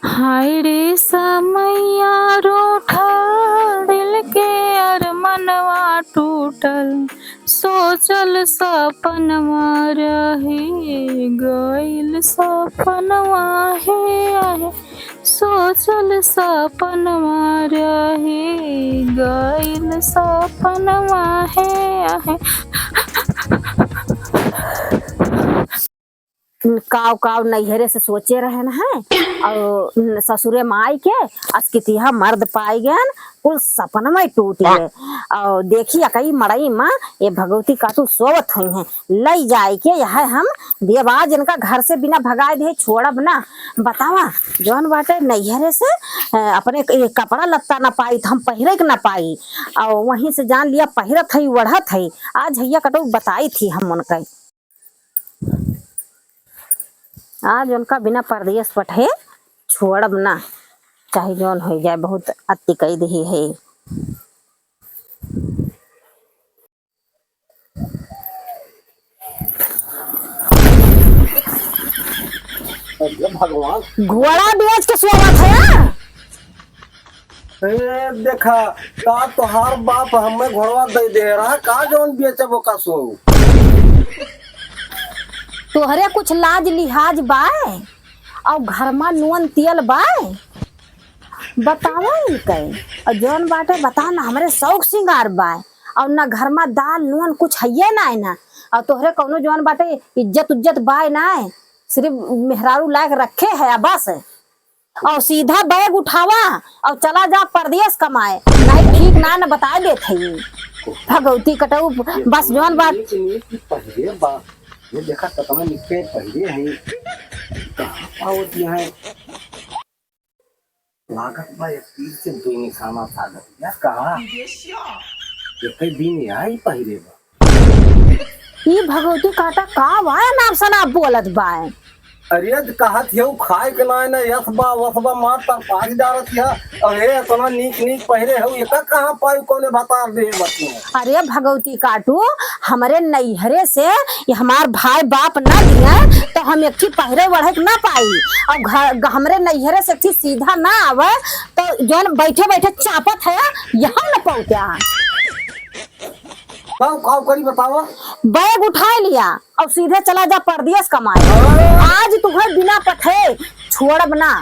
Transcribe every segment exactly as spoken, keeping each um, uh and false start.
हाय रे समैया रूठल, दिल के अरमनवा टूटल, सोचल सपनवा रही गइल सपनवा हे आहे, सोचल सपनवा रही गइल सपनवा हे आहे। काव काव नैहरे से सोचे रहन है और ससुरे में आई के असकितिया मर्द पाई गयन, कुल सपन में टूट गए। और देखी अकई मड़ई में ये भगवती काटू सोवत हुई हैं, लई जाए के यह हम देवाज इनका घर से बिना भगाए दे छोड़ब ना। बतावा जौन बाटे नैहरे से अ, अपने क-, ये कपड़ा लत्ता ना पाई तो हम पहिरे के ना पाई, और वहीं से जान लिया पहिरत है ओढ़त है। आज भैया कटू बताई थी हम उनका आज उनका बिना परदेस पठे छोड़ब ना, चाहे जौन होइ जाए, बहुत अति कई देही है। अरे भगवान। घोड़ा बेच के सोवत है। ए, देखा, का तोहार बाप हमें घोड़वा दे दे रहा, का जौन बेचबो का सो? तोहरे कुछ लाज लिहाज बाय? और घर मा नून तेल बाय? बतावा इनके। और जौन बाटे बता ना, हमरे शौक सिंगार बाय। और ना घर मा दाल नून कुछ हइये ना है ना। और तोहरे कौनो जौन बाटे इज्जत उज्जत बाय ना है। सिर्फ मेहरारू लायक रखे है बस। और सीधा बैग उठावा और चला जा परदेस कमाए, नहीं ठीक ना न बताए देत है। भगवती कटऊ, बस जौन बात। नीक, नीक पहिरे बा, ये देखा कतना निक्के पहिरे हैं, कहाँ पावत यहाँ? लागत बा एक तीर से दो निशाना साधत या कहा? एक दिन आई पहिरे बा। ई भगवती काटा का वाय नाम सना बोलत बाय? अरे, त कहत हऊ खाए के नाय ना, यस बा, वस बा, मार तर पारी डारत है। अरे, इतना नीक नीक पहिरे हऊ, एका कहाँ पाई, कौने भतार देहे बतिया? अरे भगवती काटू, हमरे नैहरे से ये हमार भाई बाप ना दिए, तो हम एक ठी पहिरे ओढ़े के ना पाई। और घर, हमरे नैहरे से एक ठी सीधा ना आवे, तो जौन बैठे बैठे चापत है, यहाँ न पहुँचा। काव, काव करी बतावा? बैग उठाए लिया और सीधे चला जा परदेस कमाए। हाँ। आज तुहे बिना पठे छोड़ब ना।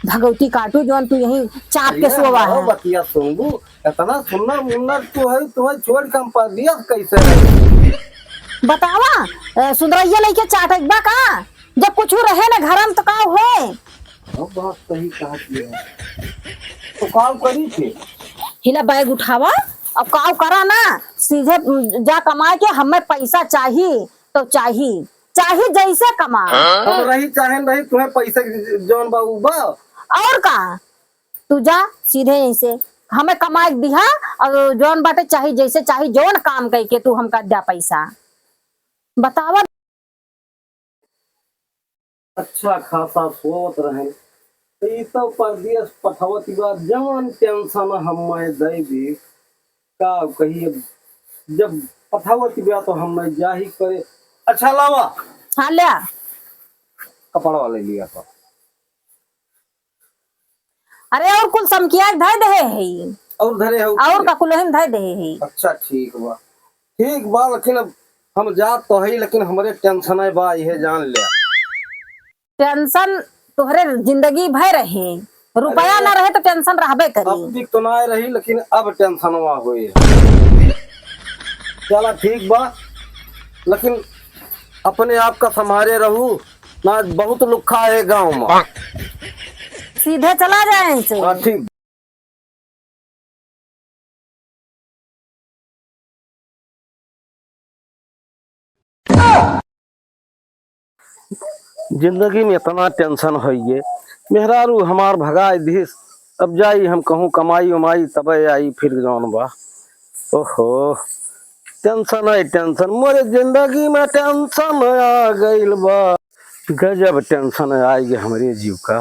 भगवती काटू जौन तू यहीं चाप के अरे सोवा हमारो है। बतिया सुनबू, इतना सुन्नर मुन्नर तू है, तुहे छोड़ के हम परदेस कैसे रहे? बतावा, ए, सुंदरैया लइके चाटे बा का? जब कुछ रहे ना घर में तो का होए? अब बात सही कहा कि है। तो काव करी थे? हिला बैग उठावा, अब काव करा ना, सीधे, उम, जा कमाए के, हमें पैसा चाही तो चाही, चाही जैसे कमा। अब रही चाहे न रही, तुम्हें पैसे जौन बा उ बा। और का, तू जा सीधे यहीं से, हमें कमाए के दिहा, और जौन बाटे चाही जैसे चाही, जौन काम कइके तू हमका द्या पैसा। बतावा। अच्छा खासा सोवत रहेन। त ई तो परदेस पठावत बा, जवन tension हम्मे दे दी। का कही, अब जब पठावत बा तो हम्मे जाही करे। अच्छा लावा। हाँ, ल्या। कपड़वा ले लिया तो। अरे, और कुल समकिया के धइ देहे है। और धरे हो और के? का कुल ओहिम धइ देहे है। अच्छा, ठीक बा, ठीक बा, लेकिन अब हम जात तो है, लेकिन हमरे tension है बा, इहे जान ले। Tension तोहरे जिंदगी भर रहे, रुपया अरे, ना रहे तो tension रहबे करी। अब भी तो ना रही, लेकिन अब tension वा होए। चला ठीक बा, लेकिन अपने आप का संभारे रहू, ना बहुत लुक्खा है गाँव में। सीधे चला जाए इनसे। हाँ, ठीक। जिंदगी में इतना tension होइए, मेहरारू हमार भगाई दिस, अब जाई हम कहूँ कमाई उमाई तबे आई फिर जौन बा। ओहो, tension है tension, मोरे जिंदगी में tension आ गइल बा। गजब tension आइ गे हमरे जीव का,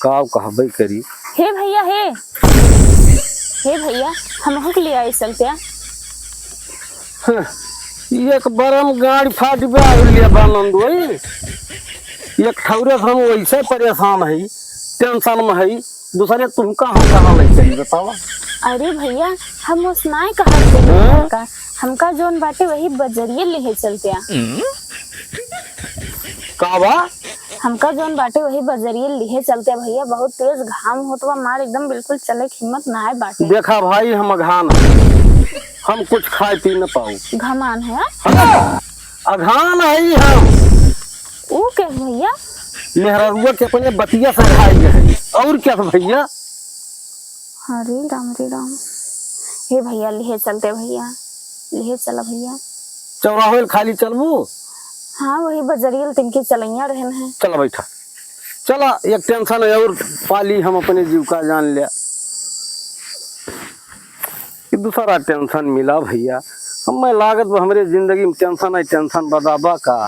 काव कहबे करी। हे भैया, हे, हे भैया, हमहू के लिए आई सकते हैं। हं, एक बरम गाड़ी फाट बे आइल बा नंदोई। एक ठौरे से हम वैसे परेशान हई, tension में हई, दूसरे तुमका हम कहाँ ले चली बतावा? अरे भैया, हम ओस नाय कहत हई हाँ? हमका, हमका जौन बाटे वही बजरिये लिहे चलते आ। का बा? हमका जौन बाटे वही बजरिये लिहे चलते आ भैया, बहुत तेज घाम होत बा, मार एकदम बिल्कुल चले के हिम्मत नाय बाटे। देखा भाई, हम अघान हई, हम कुछ खाए पी न पाऊ। घमान है? हाँ, अघान हई हम। ऊ के भैया? मेहररुआ के अपने बतिया से खाए के है। और क्या भैया? हरे राम रे राम। हे भैया, लिहे चलते भैया, लिहे चला भैया। चौराहे खाली चलबू? हाँ, वही बजरियल तिनके चलैया रहन है। चला बैठा, चला, एक tension है और पाली हम अपने जीव का जान लिया। कि दूसरा tension मिला भैया। हमें लागत बा हमरे जिंदगी में tension ही tension बदाबा का।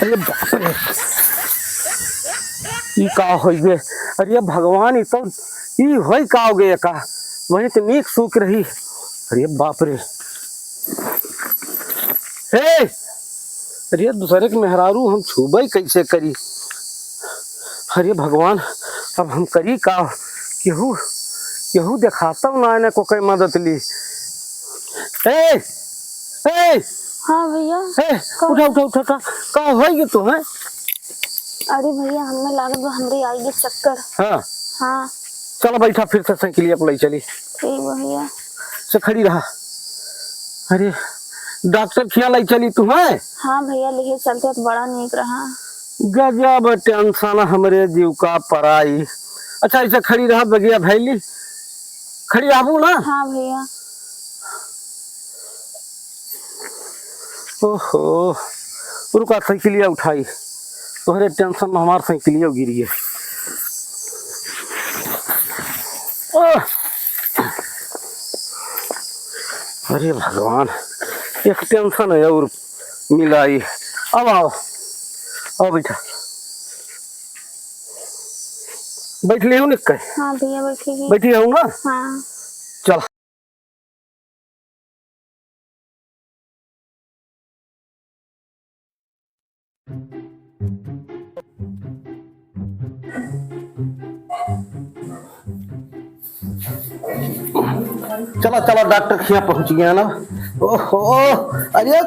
अरे बाप रे, ई का होई गे? अरे भगवान, ई तो, ई होई का हो गए का? वही तो नीक सूख रही। अरे बाप रे, हे, अरे दूसरे के मेहरारू हम छूबे कैसे करी? अरे भगवान, अब हम करी का? केहू, केहू देखाता ना, ना को कोई मदद ली। ए, ए, हाँ भैया। ए, का? उठा, उठा, उठा, उठा। का होई गे तू, हैं? अरे भैया, हमें लागत बा हमरी आई गे चक्कर। हाँ। हाँ। चला बैठा फिर से साइकिलिया पर ले चली। ठीक भैया। से खड़ी रहा। अरे, डॉक्टर खिया ले चली तू, हैं? हाँ भैया, लिहे चलते तो बड़ा नीक रहा। गजब tension हमरे जीव का पराई। अच्छा, ऐसे खड़ी रहा, बगिया भैली। खड़ी रहबू ना? हाँ भैया। ओहो, रुका, साइकिलिया उठाई। तोहरे tension में हमार साइकिलिया गिरी है। आह! अरे भगवान, एक tension है और मिलाई। अब आओ, आओ बैठा। बैठ लियो निक्के। हाँ भैया, बैठी ही। बैठी हूँ ना? हाँ। चल। चला, चला, डॉक्टर खिया पहुँच गया ना। ओहो, अरे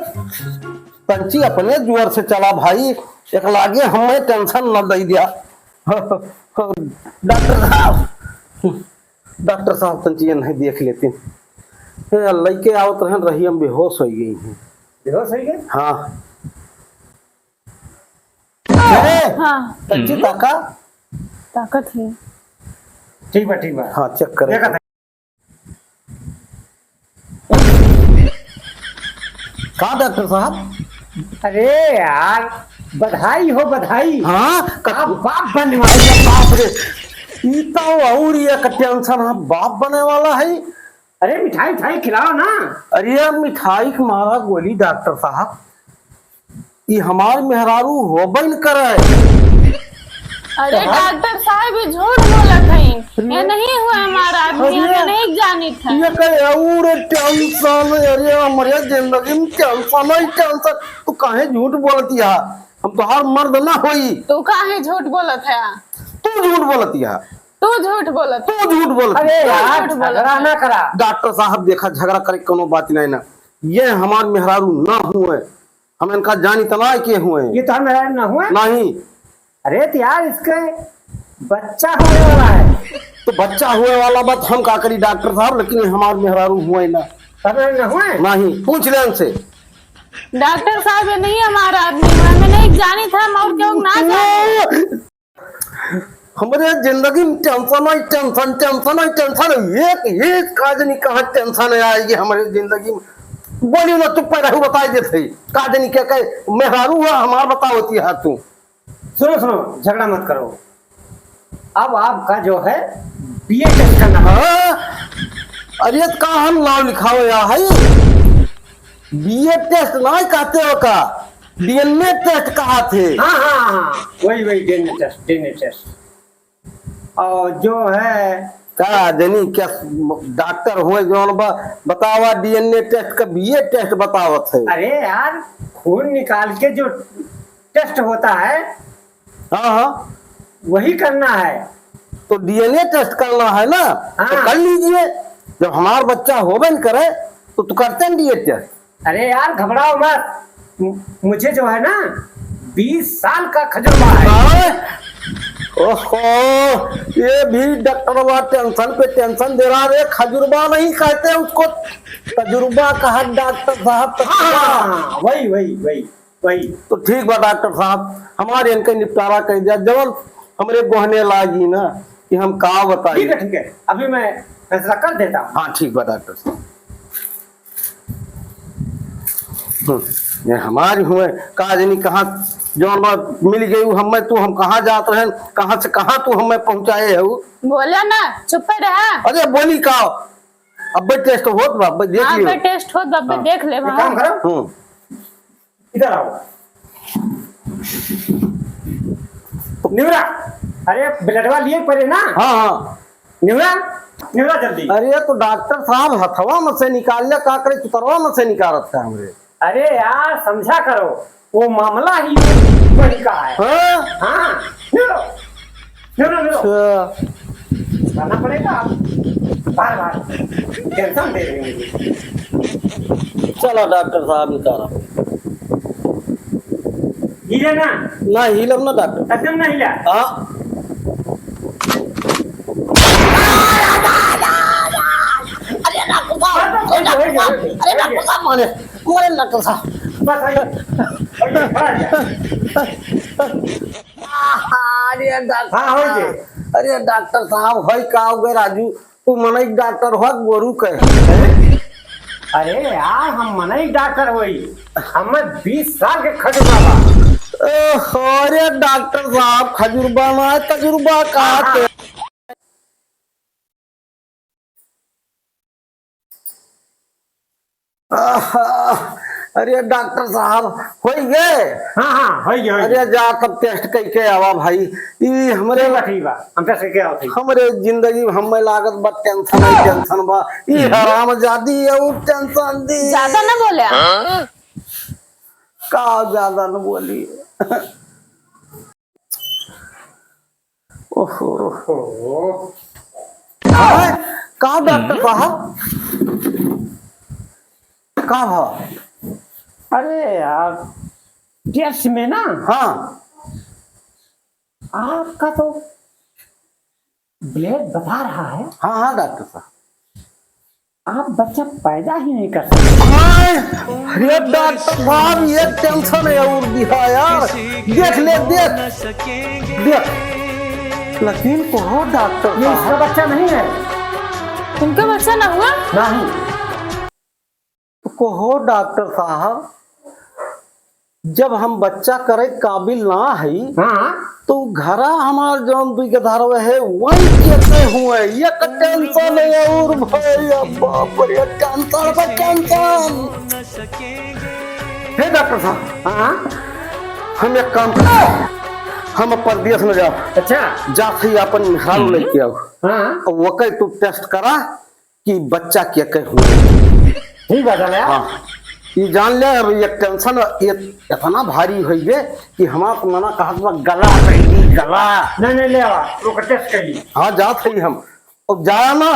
पंची अपने जोर से चला भाई, एक लागे हमें tension न दे दिया। डॉक्टर साहब, डॉक्टर साहब, तंचिया नहीं देख लेती। ए, लइके आवत रहन, रही हम बेहोश हो गई हैं। बेहोश हो गए? हाँ। अरे, हाँ। तंची ताका। ताकत है। ठीक बा, ठीक बा। हाँ, check करे। देखा था। का डॉक्टर साहब? अरे यार, बधाई हो, बधाई। हाँ, क- आप बाप बनने वाले हैं। बाप रे, ई तो और एक tension है, बाप बने वाला है। अरे मिठाई, मिठाई खिलाओ ना। अरे मिठाई के मारा गोली डॉक्टर साहब, ई हमार मेहरारू होबे न करे। अरे तो हम डॉक्टर साहब, ये झूठ बोलत हई, ये अरे नहीं हुआ हमारा आदमी, अरे हमें नहीं जानित है। ये कहे और tension, अरे हमरे जिंदगी में tension ही tension। तू काहे झूठ बोलती है? हम तोहार मर्द ना होई। तू काहे झूठ बोलत है? तू झूठ बोलती है। तू झूठ बोलत। तू झूठ बोलत। अरे तू यार, झूठ बोलत झगड़ा है। ना करा। डॉक्टर साहब देखा, झगड़ा करे कोनो बात नहीं ना, ये हमार मेहरारू ना हुए। हम इनका जानी तो ना के हुए। ये तो हम ना हुए। नहीं। अरे तो यार, इसके बच्चा होने वाला है। तो बच्चा हुए वाला बात हम का करी डॉक्टर साहब, लेकिन ये हमार मेहरारू हुए ना। तब ना हुए। नहीं, पूछ ले इनसे। डॉक्टर साहब, ये नहीं हमारा आदमी हुआ, हमें नहीं जानी था, हम और क्यों ना जाने। हमरे जिंदगी में tension ही tension, tension ही tension, एक, एक का जानी कहाँ tension आएगी हमरे जिंदगी में। बोलियो ना, चुप पे रहू, बताई देत है। का जानी क्या कहे, मेहरारू हुआ हमार, बताओ ती हाथ तू। सुनो, सुनो, झगड़ा मत करो। अब आपका जो है B A test करना पड़ेगा। हाँ? अरे तो का हम नाम लिखावे या है? B A test ना कहते हो का? D N A test कहा थे? हाँ, हाँ, हाँ, वही, वही, D N A test, D N A test। और जो है, का जनी क्या डॉक्टर हुए जौन बा, बतावा डीएनए टेस्ट का बीए टेस्ट बतावत है। अरे यार, खून निकाल के जो टेस्ट होता है, हाँ, हाँ। वही करना है। तो डीएनए टेस्ट करना है ना, तो हाँ। कर लीजिए। जब हमार बच्चा होबे न करे, तो तू करते न डीएनए टेस्ट। अरे यार, घबराओ मत। मु-, मुझे जो है ना, बीस साल का खजुर्बा है। हाँ? ओहो, ये भी डॉक्टरवा टेंशन पे टेंशन दे रहा है। खजुर्बा नहीं कहते उसको, तजुर्बा कहा डॉक्टर साहब, तजुर्बा। हाँ, हाँ, हाँ, वही, वही, वही। वही। तो ठीक बा डॉक्टर साहब, हमारे इनका निपटारा कर दिया, जवन हमरे गोहने लागी ना कि हम का बताई। ठीक है, ठीक है, अभी मैं फैसला कर देता हूँ। हाँ, ठीक बा डॉक्टर साहब। हम्म, ये हमारी हुए, का जनी कहाँ जौन बा मिल गई, उ हमें तू हम कहाँ जात रहे, कहाँ से कहाँ तू हमें पहुँचाए है उ? बोला ना, चुप्पे रहा। अरे बोली का, अब टेस्ट होत बा, अब देख हाँ, लियो। अब टेस्ट होत बा, अब हाँ। देख ले एक वहाँ। काम करो, हम्म। इधर आओ। निवरा, अरे ब्लडवा लिए पड़े ना। हाँ, हाँ। निवरा, निवरा जल्दी। अरे तो डॉक्टर साहब हथवा में से निकाल ले, का करे चुतरवा में से निकालत का हमरे। अरे यार समझा करो, वो मामला ही वही का है। हाँ? हाँ, निवरो। नो, नो, नो। अच्छा। करना पड़ेगा अब। बार बार टेंशन दे रहे हैं मुझे। चलो डॉक्टर साहब, निकालो। हिले ना। ना हिलब ना डॉक्टर। एकदम ना हिला। हाँ। अरे डॉक्टर साहब, अरे डॉक्टर साहब, अरे डॉक्टर साहब, मारे, मारे डॉक्टर साहब। बस, आइए। आइए, खड़ा हो जाइए। अरे डॉक्टर हाँ, होई साहब। गए। अरे डॉक्टर साहब, होई का हो गए राजू? तू मनई डॉक्टर हो, गोरू कहे। अरे यार, हम मनई डॉक्टर होई। हमें बीस साल के खजुर्बा बा। ओहो, अरे डॉक्टर साहब, खजुर्बा ना, तजुर्बा का हाँ, हाँ। आहा, अरे डॉक्टर साहब, होई गए? हाँ, हाँ, होई गए, होई गए। अरे जा तब टेस्ट करके आवा भाई। ई हमरे ठीक बा, ठीक बा, हम टेस्ट करके आवत हई। हमरे जिंदगी में हमें लागत बा टेंशन है, टेंशन बा। ई हम्म। हरामजादी है, उ टेंशन दी। ज्यादा ना बोले आप। हाँ? का ज्यादा न बोली? ओहो। ओहो। आय, का डॉक्टर हम्म। साहब? का भा? अरे यार, टेस्ट में ना हाँ। आपका तो ब्लड बता रहा है। हाँ, हाँ, डॉक्टर साहब। आप बच्चा पैदा ही नहीं कर सकते। आय, अरे डॉक्टर साहब, ये टेंशन है और दिहा यार। देख ले, देख। देख। लेकिन कहो डॉक्टर ये इसका साहब। बच्चा नहीं है। उनका बच्चा ना हुआ? नहीं। तो कहो डॉक्टर साहब, जब हम बच्चा करे काबिल ना हई, हाँ। तो घरा हमार जौन दुई गधारवे है, वही केते हुए, एक टेंशन है और भाई, अब बाप रे, टेंशन पे टेंशन। हे डॉक्टर साहब, हाँ। हम एक काम करते हैं, हम अब परदेस में जाओ। अच्छा। जात ही अपन मेहरारू हम्म। लेके आओ। हाँ। और वके तू टेस्ट करा कि बच्चा के कहीं हुए। ठीक बात है यार। हाँ, ये जान ले, अब ये टेंशन ये इतना भारी होई गे कि हमार तो मना कहत बा गला कहीं गला। नहीं, नहीं, ले आवा, ओकर टेस्ट कर ली। हाँ, जात हई हम। अब जाया ना,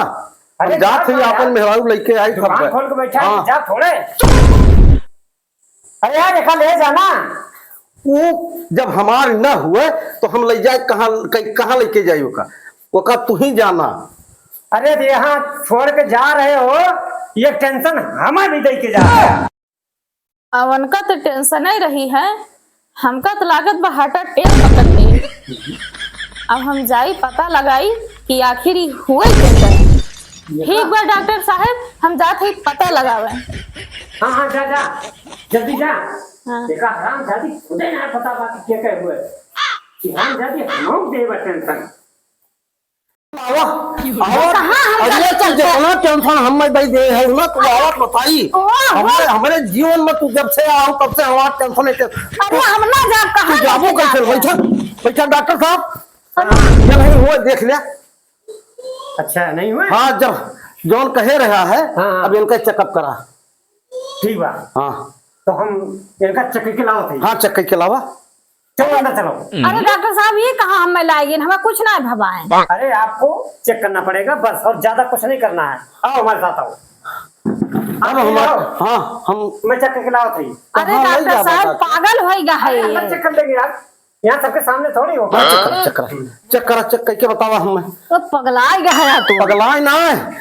अरे हम जात जा, हई जा, आपन जा। मेहरारू लेके आई दुकान सब। खोल के बैठा है, हाँ। जा थोड़े। अरे यार, एका ले जाना। ऊ जब हमार न हुए, तो हम ले जाए कहाँ, कहीं, कहाँ लेके जाए ओका? ओका तू ही जाना। अरे, तो यहाँ छोड़ के जा रहे हो, ये टेंशन हमें भी दे के जा रहे हो। अब उनका तो टेंशन ही रही है, हमका तो लागत बा हार्ट अटैक पकड़ ले। अब हम जाई पता लगाई कि आखिर ई हुए कैसे। ठीक बा डॉक्टर साहब, हम जात हई पता लगावे। हाँ, हाँ, जा, जा, जल्दी जा। हाँ। देखा, हरामजादी खुदे ना पता बा कि के कहे हुए। कि हरामजादी हमहू के देबा टेंशन। आवा, आवा। कहाँ हम अरे, जाने तू चलते? जितना टेंशन हम में भाई दे है ना, तू आवा बताई। ओह, हमरे, ओह। हमरे जीवन में तू जब से आओ, तब से हमारा टेंशन है। अरे, हम ना जाब, कहाँ तू जाबो लेके कैसे? जाते? बैठा, बैठा, डॉक्टर साहब। हाँ। ये नहीं हुआ, देख ले। अच्छा, नहीं हुए? हाँ, जब जौन कहे रहा है, हाँ, हाँ। अब इनका checkup करा। ठीक बा। हाँ। तो हम इनका check के लावत है। हाँ, check के लावा। चलो, अंदर चलो। अरे डॉक्टर साहब, ये कहाँ हमें लाएगी? हमें कुछ ना भवा है। अरे, आपको check करना पड़ेगा बस, और ज्यादा कुछ नहीं करना है। आओ, हमारे साथ आओ। अब आप हमार-, आओ। हाँ, हम मैं check करके लावत है। अरे कहाँ लई डॉक्टर जाबा साहब, डॉक्टर? पागल होइगा है अरे, अंदर ये। Check कर लेंगे यार, यहाँ सबके सामने थोड़ी हो। हाँ, check करा, check करा, check करा, check करके बतावा हमें। तो पगलाइगा है तू। पगलाए ना है।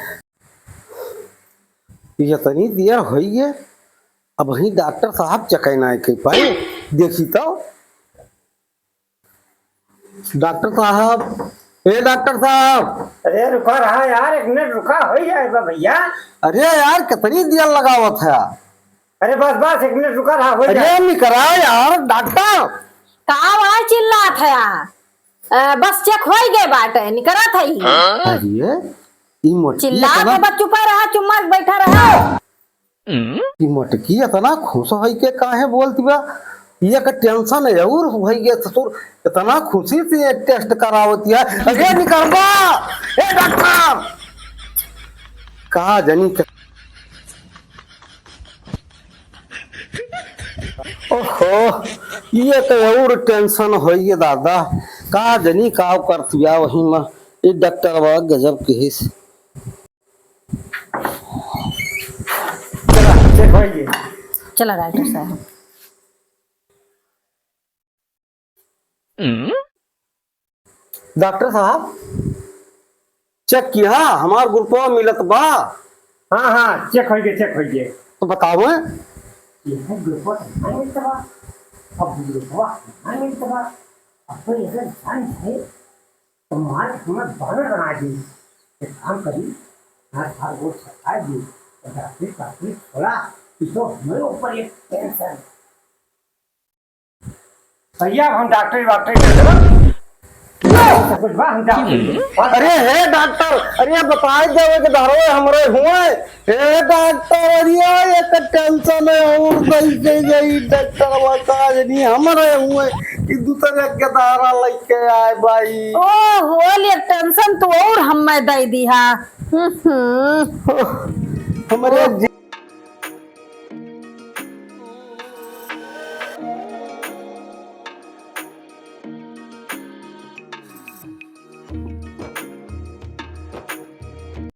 ये तनी देर होई है, अबहीं डॉक्टर साहब check ना कर पाए। देखी तो। डॉक्टर साहब, ए डॉक्टर साहब। अरे रुका रहा यार, एक मिनट रुका, हो ही जाएगा भैया। अरे यार, कितनी देर लगावत है? अरे बस, बस, एक मिनट रुका रहा, हो अरे जाएगा। निकरा यार, डॉक्टर। का आवाज चिल्लात है? अ, बस check होई गए बाटे, निकरत है। अरे, ई मोटकी चिल्लात इतना है, बस चुपा रहा, चुम्मा बैठा रहा। ई मोटकी इतना खुश होई के काहे बोलती बा? ये का tension है और होई गए ससुर, इतना खुशी से ये test करावती है। अरे निकरबा, ए डॉक्टर, का जनी के ओहो, ये तो और tension होई है दादा। का जनी का करत बिया वही में। ये डॉक्टर बा गजब के हिस। चला, check होई है। चला डॉक्टर साहब। डॉक्टर साहब, check किया, हमार ग्रुपवा मिलत बा। हाँ, हाँ, check होई गए, check होई गए। तो बताओ। यह ग्रुपवा तो नहीं मिलत बा, अब ग्रुपवा नहीं मिलत बा, अब तो यह जान है, तो मार के हमें बानर बना दी। एक काम करी, हाथ हाथ गोड़ सफा दी, तो डॉक्टरी, डॉक्टरी छोड़ा, ये तो हमारे ऊपर एक tension। भैया, हम डॉक्टरी वाक्टरी कर देबो। सब कुछ बा, हम जाओ। अरे हे डॉक्टर, अरे बताए देवे के धरो हमरे हुए। हे डॉक्टर, अरे एक tension है और कैसे गई डॉक्टर, बता नहीं हमरे हुए कि दूसरे के दारा लेके आए भाई। ओहो, एक tension तो और हमें दे दिया। हम्म। हमरे